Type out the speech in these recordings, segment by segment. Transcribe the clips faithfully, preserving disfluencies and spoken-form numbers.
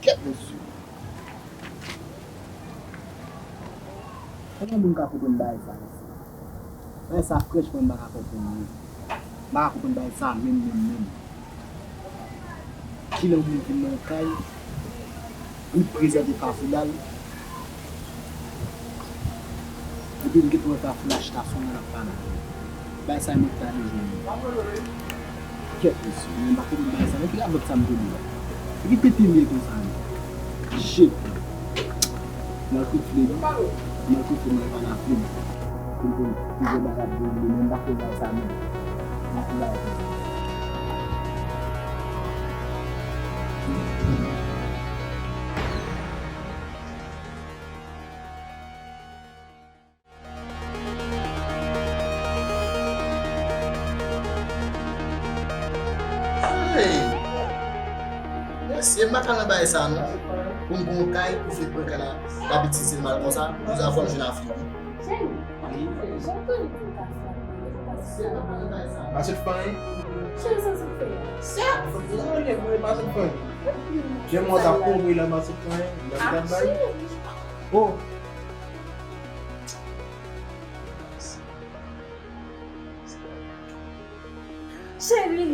Kèt mesye. Kòman moun ka konprann bagay sa mesye? Bagay sa franchman m pa ka konprann li. M pa ka konprann bagay sa menm, menm, menm. Kilè yon moun vin nan yon kay, li prezante Kafou ba l, epi m gentan wè Kafou la chita sou mwen ap pale avè l. Bagay sa mèt ta bezwen. Kèt mesye, mwen pa konprann bagay sa non, ki radòt sa m tande la? E ki tete m ye konsa menm? Shit. Mwen kout fle, mwen kout fle, mwen pa la fle. Pou m konn ki jan bagay ap dewoule, men m pa konn bagay sa menm. M pa konn bagay konsa. Hey! Mesye, m pa ka nan bagay sa non. Pou m gon kay, pou fèt pran kay la, l ap itilize l mal konsa, nou sa fò m jwenn afli. Cheri, jan w konnen tou ka frape, e pou pase sa. Mache fè anyen? Cheri, sa sou fè. Sa? Sa vle mwen mache fè anyen. Jan mwen t ap konpre la, mache fè anyen. Lè m t ap bay. Oh! Cheri,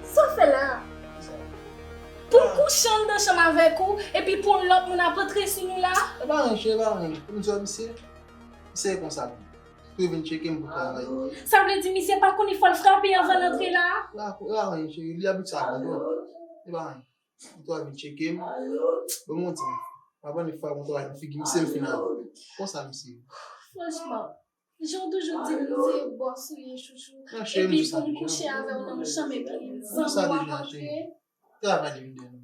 sa w fè la? Pou m kouche anndan chanm avèk ou, epi pou yon lòt moun ap rantre sou nou la? E pa anyen, cheri, e pa anyen. Pou m di w, misye, misye e konsa. Pou vin tcheke m pou travay. Sa vle di misye pa konnen fò l frape anvan l antre la? E pa anyen, cheri, li abitye avè m tou. E pa anyen. Ou twa vin tcheke m. Bon, m di, m ap annik fwa m twa nan figi misye, m fin avè l. Konsa misye ye. Franchman, jan w toujou di m se bòs ou ye, chouchou. Epi pou m kouche avè w nan yon chanm epi zanmi w ap antre. Travay li vin dèyè nou.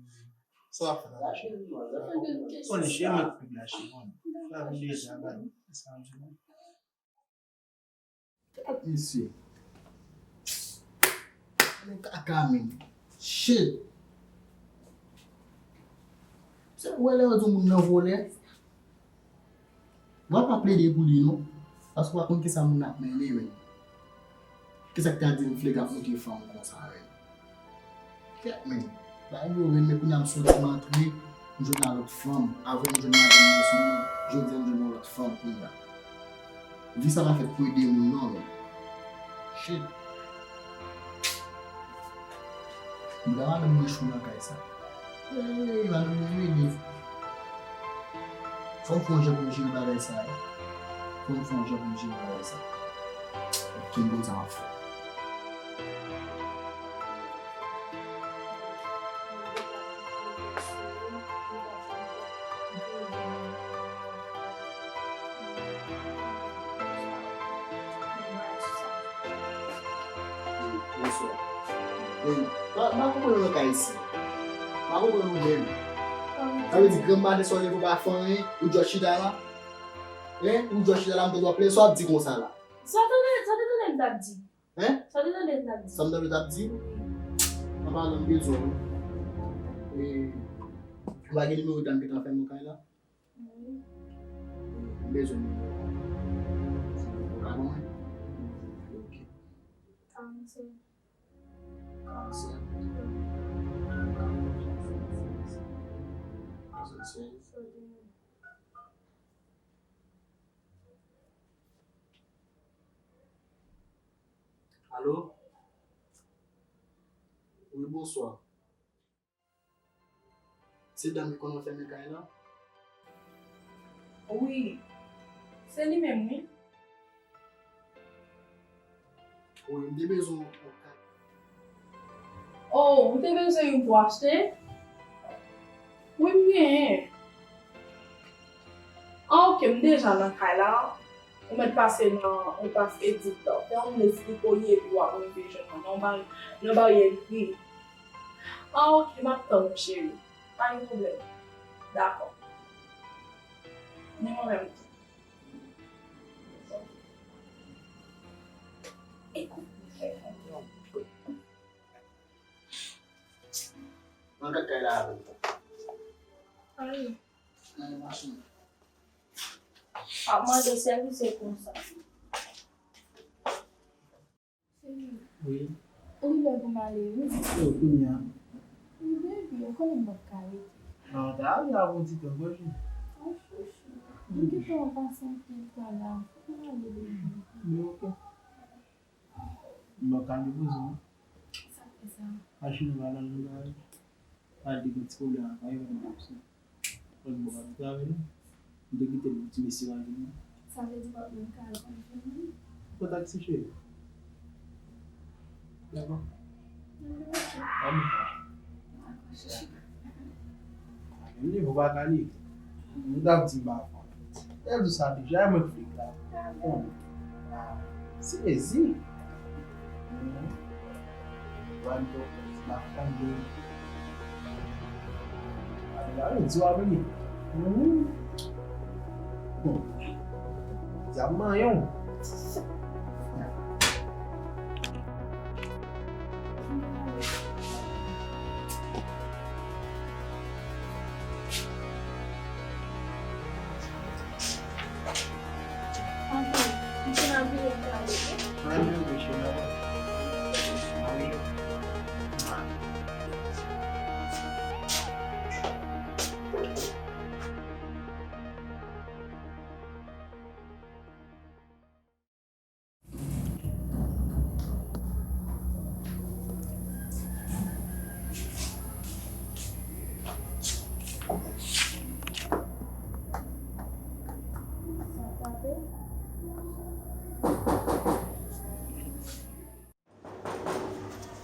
Sa w ap fè la, cheri? Konnen cheri, mwen k pi blache, konnen. Sa vin deja, gade. Sa m di nou. Gad mesye. Gade kaka menm. Shit. Se ou wè lè yo di yon moun nan vòlè. Mwen pa plede pou li non. Paske w pa konn kisa moun nan ap mennen menm. Kisa k ta di m Fleg ap montre fanm konsa menm. Kèt men, bagay yo red, men kounye a m soti m antre, m jwenn yon lòt fanm, avan m jwenn madanm mwen sou mwen, jodi a m jwenn yon lòt fanm kounye a. Vi sa pa fèt pou ede moun non men. Shit. M pa madanm mwen chou nan kay sa. Ey, madanm mwen rele. Fò m fè yon jan pou m jere bagay sa yo. Fò m fè yon jan pou m jere bagay sa. Ok, m konn sa m ap fè. Bonswa. Ey, m pa konprann nou nan kay isi. M pa konprann nou menm. Sa vle di granm maten sa w leve w pa fè anyen, ou jis chita la? Hein? Ou jis chita la, m tande w ap plede, sa w ap di konsa la? Sa w tande, sa w te tande m t ap di? Hein? Sa w te tande m t ap di? Sa m tande w t ap di? Anpalan, m bezwen w. E, ou pa gen nimewo dan ki t anfèm nan kay la? Wi. M bezwen nimewo a. Ou ka ban mwen? Ok. Karannsenk. Karannsenk. Swasannsèz. Alo? Wi, bonswa. Se dam ki konn anfèmen kay la? Wi, se li menm, wi. Wi, m te bezwen yon kay. Oh, ou te bezwen youn pou achte? Wi, m genyen. Ah, ok, m deja nan kay la. Ou mèt pase nan, ou pase Edit la. Fè yon moun esplike w ye epi w ap rive jwenn mwen. Nan ba-, nan baryè gri. Ah, ok, m ap tann ou, cheri. Pa gen pwoblèm. Dakò. Ni mwen menm tou. Mwen kat kay la avè w. Ay. Nan machin. Ap mande sèvis e konsa. Wi. Ou rive pou m ale, wi. Yo, kounye a. Wi, baby, ou konnen m p ap ka rete. Nan ta ale avè yon ti tan, bò cheri. Mwen gentan pase anpil tan la. Fòk mwen ale deja. Men ok. M ap ka depoze w. Sa k fè sa? Machin nan pa nan men mwen. Al te gen ti pwoblèm ak mwen, mwen te ap sou. Fòk mwen pa travay non. M te kite l pou ti mesye Marie. Sa vle di w p ap menm ka al konn fanmi? Pran taksi cheri. Dakò. Ann. Menm nivo pa ka li. Nou t ap di m pa fanm. Lè di sa deja, e mwen k fèk la. Bon. Se mezi. Wan to, ma fanm de. Ala, di w ap vini. Bon. Di ap manyen w.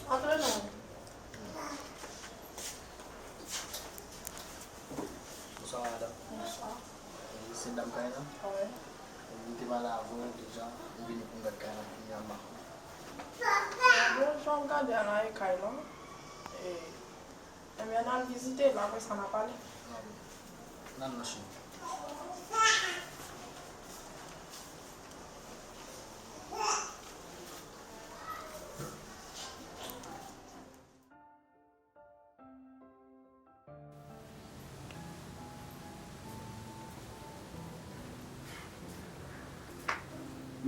Antre non. Bonswa, madanm. Bonswa. Se dam kay la? Wi. M te pale avè w deja, m vini pou m gad kay la, kounye a m pa konn. Bon, jan w gade a la, e kay la. E, ebyen, n al vizite l, apre sa, n a pale. N al nan chanm.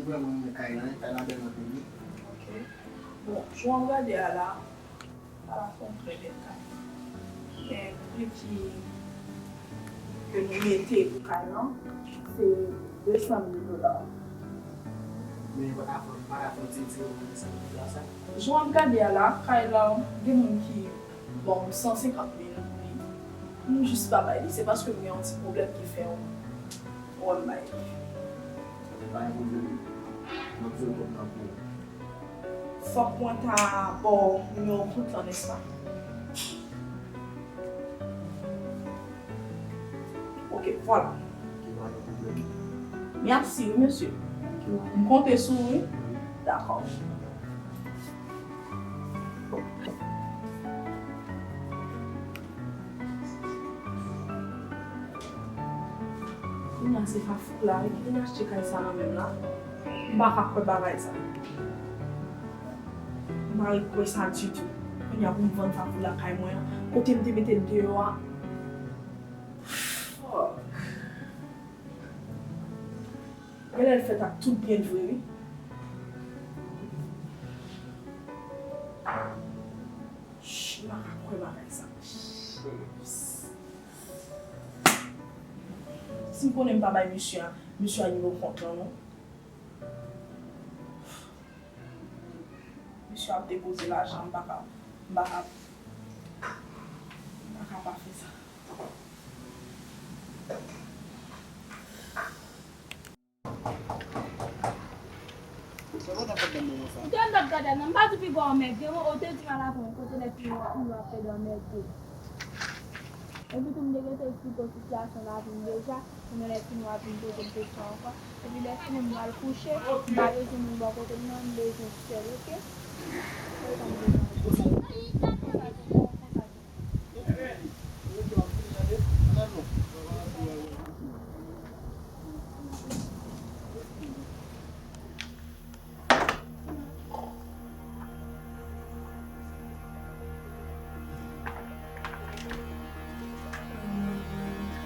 Nou vrèman renmen kay la, wi, kay la bèl anpil, wi. Ok. Bon, jan w ap gade a la, sa la se yon trè bèl kay. Men pri ki, ke nou mete pou kay lan, se de san mil dola. Men yo pa ka fè, pa ka fè yon ti retire pou de san mil dola sa? Jan w ap gade a la, kay la, gen moun ki ba w san senkant mil pou li. M jis pa bay li. Se paske m gen yon ti pwoblèm ki fè w wè m bay li. Pa gen pwoblèm. M ap voye kòb lan pou ou. Fòk mwen ta ba w nimewo kont lan, nèspa? Ok, vwala. Ok, pa gen pwoblèm. Mèsi, wi, mesye. Ok. M konte sou ou, wi. Wi. Dakò. Kounye a se Kafou la, wi, ki vin achte kay sa nan men m la. M pa ka kwè bagay sa. M pa ka kwè sa ditou. Kounye a pou m vann Kafou lakay mwen an. Kote m te mete l deyò a. Fuck. Genlè l fèt ak tout byen l vre, wi. Ch, m pa ka kwè bagay sa. Si m konnen m pa bay misye a, misye a nimewo kont lan, non. Misye ap depoze lajan, m pa ka, m pa ka, m pa ka pa fè sa. Ou te ann dòt gade a non, m pa di piga w anmède mwen, ou te di m al avè w kote nèg ki ou ap plede anmède. Epi tou m te gentan eksplike w sitiyasyon lavi m deja, kounye a lè fini w ap vin poze m kesyon ankò. Epi lè fini m pral kouche, m pa bezwen moun bò kote m nan, m bezwen sèl, oke? Se sa m bezwen.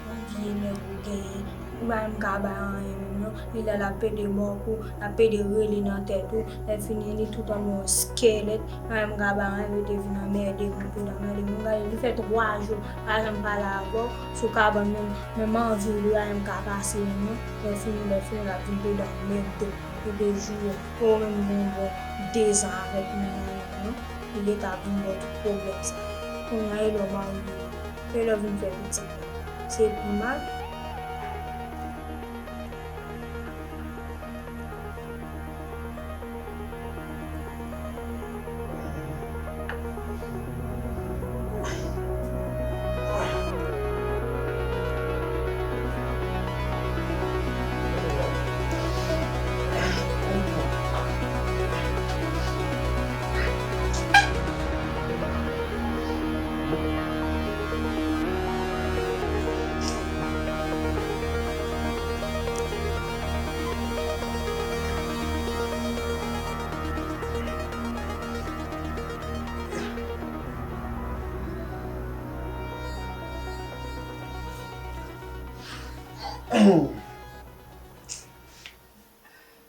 Yon vye nèg ou genyen, Pa menm ka bay anyen menm non. Li la l ap pede mò kou, l ap pede rele nan tèt ou. Lè fini li tout an yon skelèt. Pa menm ka bay anyen, rete vin anmède moun, tout anmède moun. Gade, li fè twa jou pa janm pale avè w sou kabann menm, menm anvi li pa menm ka pase menm non. Lè fini, lè fini, l ap vin pede anmède w. Li te joure. Ou menm gen yon bon dezan avèk moun nan menm non. Li te ka vin ba w tout pwoblèm sa. Kounye a, e lè w marye, e lè w vin fè pitit, se pi mal.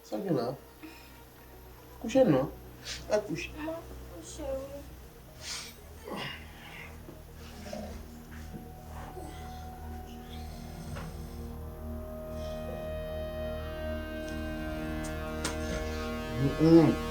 Sa gen la? Kouche non. Al kouche. M ap kouche, wi. Mm, mm.